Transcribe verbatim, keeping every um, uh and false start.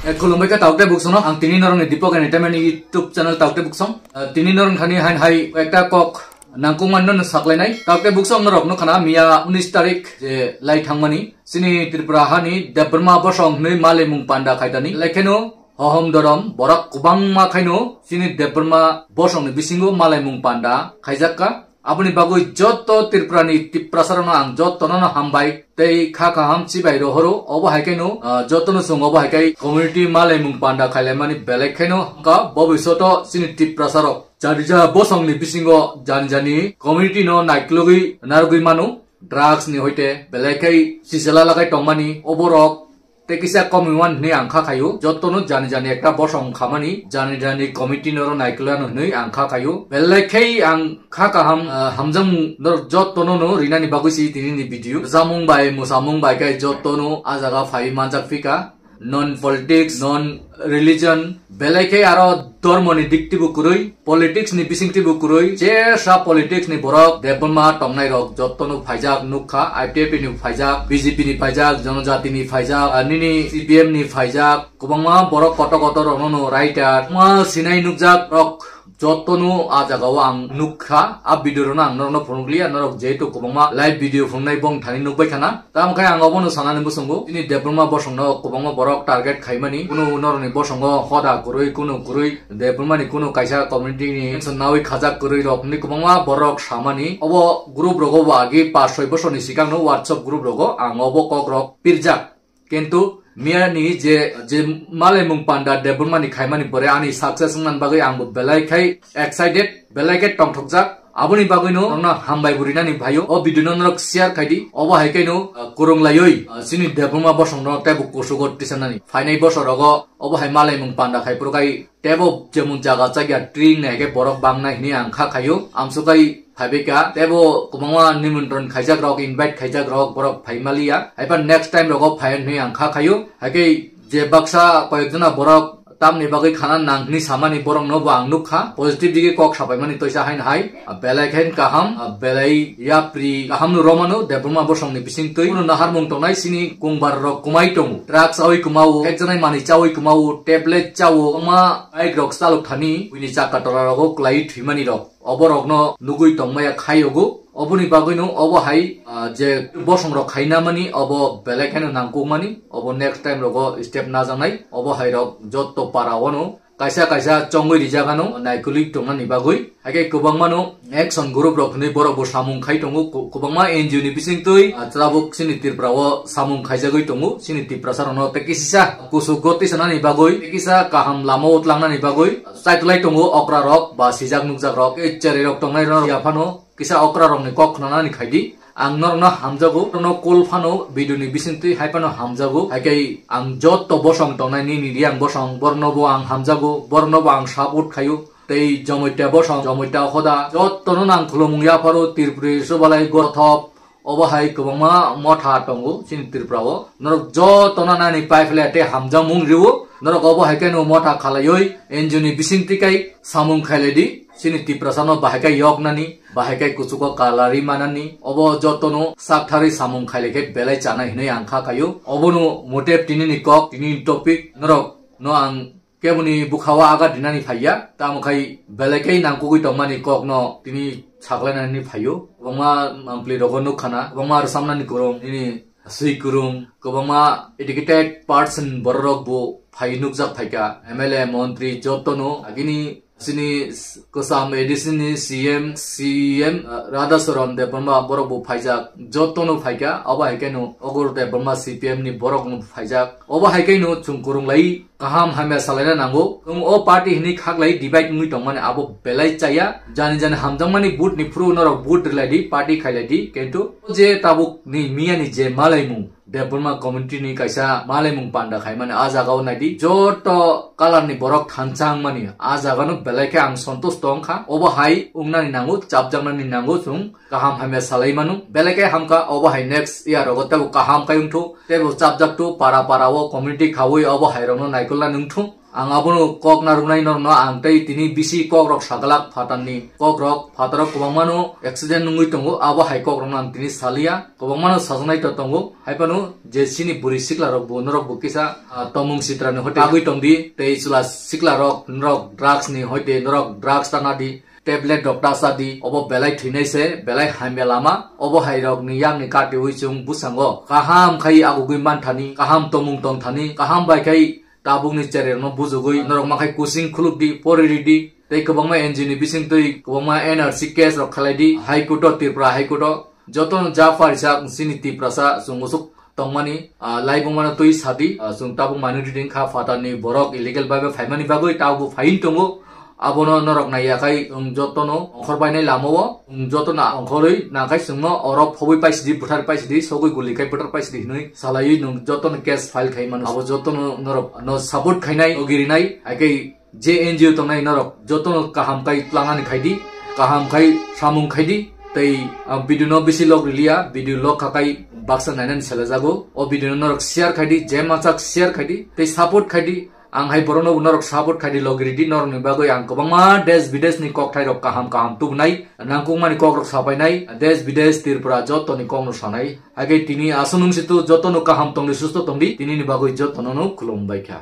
Eh, khulumbai kha Taukte Buksongno, ang tini norokni Deepak Entertainment YouTube channel Taukte Buksong. Eh, tini norok thani hain hai ekta kok nangkukmani no saklainai. Taukte Buksong norok no khana miya unis tarik je lai thangmani. Chini Tripura hani Debbarma bosong hwnwi malaimung panda khaitani. Lekheno hohom dorom borok kwbangma khaino chini Debbarma bosongni bisingo malaimung panda khaijakka. Aboni bagwi joto Tripurani Tiprasarokno ang jotono no hambai tei kha kaham chibai rohoro. Obo hai khe no, ah, jotono chwng obo hai khe community malaimung panda khailaimani belai kheno ka bobishoto chini Tiprasarok jani ja bosongni bisingo jani jani community no naikologwi narwgwi mano, drugs ni hoite belai khai sijala lagai tongmani oborok tei kisa komiwan hwnwi ang kha khaio. Jotono jani jani ekta bosong khamani, jani jani committee noro naikolano hwnwi ang kha khaio. Belai khai ang kha kaham, ah, hamjakmung norok jotono no rinani bagwi si tini ni video. Rwchapmung bai, mwsamung bai khe jotono ah jaga phai manjak phika. Non politics, non religion, belai khe aro dormoni diktibo kwrwi, politics ni bisingtibo kwrwi, jesa politics ni borok Debbarma tongnai rok jotono phaijak nukha, I P F T ni phaijak, B J P ni phaijak, Jonojati ni phaijak, ah, nini C P M ni phaijak, kwbangma borok kotor kotor rokno no writer, kwbangma sinai nukjak rok jotono ah jagao ang nukha. A video rokno ang norokno phunukliya, norok jehetu kwbangma live video phunuknai bong thani nukbai khana. Tamo khe ang obono sanani muchungo, chini Debbarma bosongno kwbangma borok target khaimani, kunu norokni bosongo hoda kwrwi, kunu kwrwi, Debbarmani kunu kaisa community ni mention nawi khajak kwrwi rok hwnwi kwbangma borok samani. Obo group rogo bo agi pash soi bosorni sikangno WhatsApp group rogo ang obo kok rok pirjak. Kintu miyani je, je malaimung panda Debbarmani khaimani pore ani success wngmani bagwi ang bo belai khai excited, belai khe tongthokjak. Aboni bagwino norokno hambai bo rinani phaio. O video no norok share khai di. Obo hai khe no, uh, kwrwng laioi, uh, chini Debbarma bosongno teibo kusugo tisanani. Phainai bosor rogo obo hai malaimung panda khai phuru khai teibo jemon jaga chakya tring nai khe borok bangnai hwnwi ang kha khaio. Amswk khai phaibai kha, teibo kwbangma nimontron khaijak rok, invite khaijak rok borok phai maliya. Haiba next time rogo phai hwnwi ang kha khaio. Hai khe je baksa koyek jona borok tamni bagwi khana nang hwnwi samani borokno bo ang nukha. Positive digi kok sapaimani toisa haino hai. Belai khe kaham, belai yapri kaham no romano Debbarma bosongni bisingtwi. Kuno naharmung tongnai chini kungbar rok kwmai tongo. Drugs chawi kwmao, ekjonai manwi chawi kwmao, tablet chao, kwbangma bike rok chalok thani, buini chakka tora rogo kwlaiwi thwimani rok. Oborokno nugwi tongmaya khayogo. Oboni bagwino obo hai, ah, je bosongrok khainamani obo belai kheno nangkukmani, obo next time rogo step najaknai. Obo hai rok jotto para ono kaisa kaisa chongwi rijak ano naikolwi tongnani bagwi. Hai khe kwbangmano action group rok hwnwi borok bo samung khai tongo. Ku-, kwbangma N G O ni bisingtwi, ah, tabuk chini Tripura o samung khaijagwi tongo. Chini Tiprasa rokno tei kisisa kuchukgo tisanani bagwi, tei kisa kaham lama o tlangnani bagwi. Chaitulai tongo okra rok ba sijak nukjak rok, tei cherwi rok tongnai rok yaphano kisa okra rokni kok khnanani khaidi. Ang norokno hamjago, norokno kol phano video ni bisingtwi hai phano hamjago. Hai khe ang jotto bosong tongnai nini Reang bosong, borokno bo ang hamjago, borokno bo ang support khaio. Tei Jomoita bosong, Jomoita hoda, jottono nang khulumung yapharo Tripuri Subalai Gothok, obo hai kwbangma motha tongo chini Tripura o. Norok jotono nani pai phle tei hamjakmung rio. Norok obo hai khe no motha khalaioi N G O ni bisingtwi kai samung khailai di. Chini Tiprasa no bahai khe yok nani, bahai khe kuchugo kalari manani. Obo jotono saktharwi samung khailai khe belai chanai hinui ang kha khaio. Obono mote tini ni kok, tini ni topic. Norok no ang keboni bwkhao aga dinani phaiya, tamo khai belai khe nangkukgwi tongmani kokno tini saklainani phaio. Kwbangma mangpli rogo nukkhana, kwbangma rwchapnani kwrwng, nini swi kwrwng, kwbangma educated person bororok bo phai nukjak phaikha, M L A, montri jotono agini chini s-, kwcham A D C ni C M, C M, uh, Radhacharan Debbarma borok bo phaijak, jotono phaikha, abo hai kheno Ogur Debbarma C P M ni borok no phaijak. Obo hai khe no chwng kwrwng lai kaham hamya salaina nango. Chwng o party hinui khaklai divide wngwi tongmani abo belai chaya. Jani jani hamjakmani vote ni phuru norok vote rwlai di, party khailai di. Kintu o je tabuk ni miya ni je malaimung, Debbarma community ni kaisa malaimung panda khaimani a jaga o nai di. Joto color ni borok thansa wngmani a jaga no belai khe ang santush tong kha. Obo hai wngnani nango, chapjaknani nango chwng. Kaham hamya salai mano. Belai khe hamkha, obo hai next year rogo teibo kaham khai wngthu, teibo chapjak thu, para para o community khaui obo hai rokno naikolna nungthu. Ang abono kok narwknai norokno ang tei tini bisi kokrok saglak phatarni kokrok, phatarok kwbangmano accident wngwi tongo, abo hai kokrokno ang tini saliya, kwbangmano sajaknai to tongo. Haiphano je chini bwrwi siklarok bo norok bo kisa, ah, tomung sitrani hoite agwi tongdi, tei chwla siklarok norok drugs ni hoite norok drugs tanadi, tablet rok ta chadi, obo belai thwinai se, belai hamya lama, obo hai rok ni yang ni katiwi chwng bwskango kaham khai agugwi manthani, kaham tomung tongthani, kaham bai khai tabuk ni cherai rok no bujugwi norok ma khai coaching khuluk di, pori ri di, tei kwbangma N G O ni bising twi kwbangma N R C case rok khalai di, High Court o, Tripura High Court o, joto no ja pharijak chini Tiprasa chwng usuk tongmani, ah, laibuma no twi sadi, ah, chwng tabuk minority wngkha, phatar ni borok illegal bai bai phaimani bagwi tabuk phaiwi tongo. Abono norok naiya khai chwng jotono ongkhor bainai lama o, chwng jotono ongkhorwi nangkhai chwngno oro phobwi paisidi, bwthar paisidi, sogwi guli khai bwthar paisidi hinwi salaiwi nwng jotono case file khai mano. Abo jotono norok no support khainai, logi rinai, hai khe je N G O tongnai norok jotono kaham khai tlangnani khaidi, kaham khai samung khaidi, tei, ah, video no bisi log riliya, video log khakai baksa nainani selajago. O video no norok share khaidi, je machak share khaidi, tei support khaidi. Ang hai borokno bo norok support khaidi, logi ridi, norokni bagwi ang kwbangma desh bideshni kokthairok kaham kaham tubunai, nangkukmani kokrok sapainai, desh bidesh Tripura jotoni kokno sanai. Hai khe tini aswk nwng situ jotono kaham tongdi, susto tongdi, tinini bagwi jotono no khulumbai kha.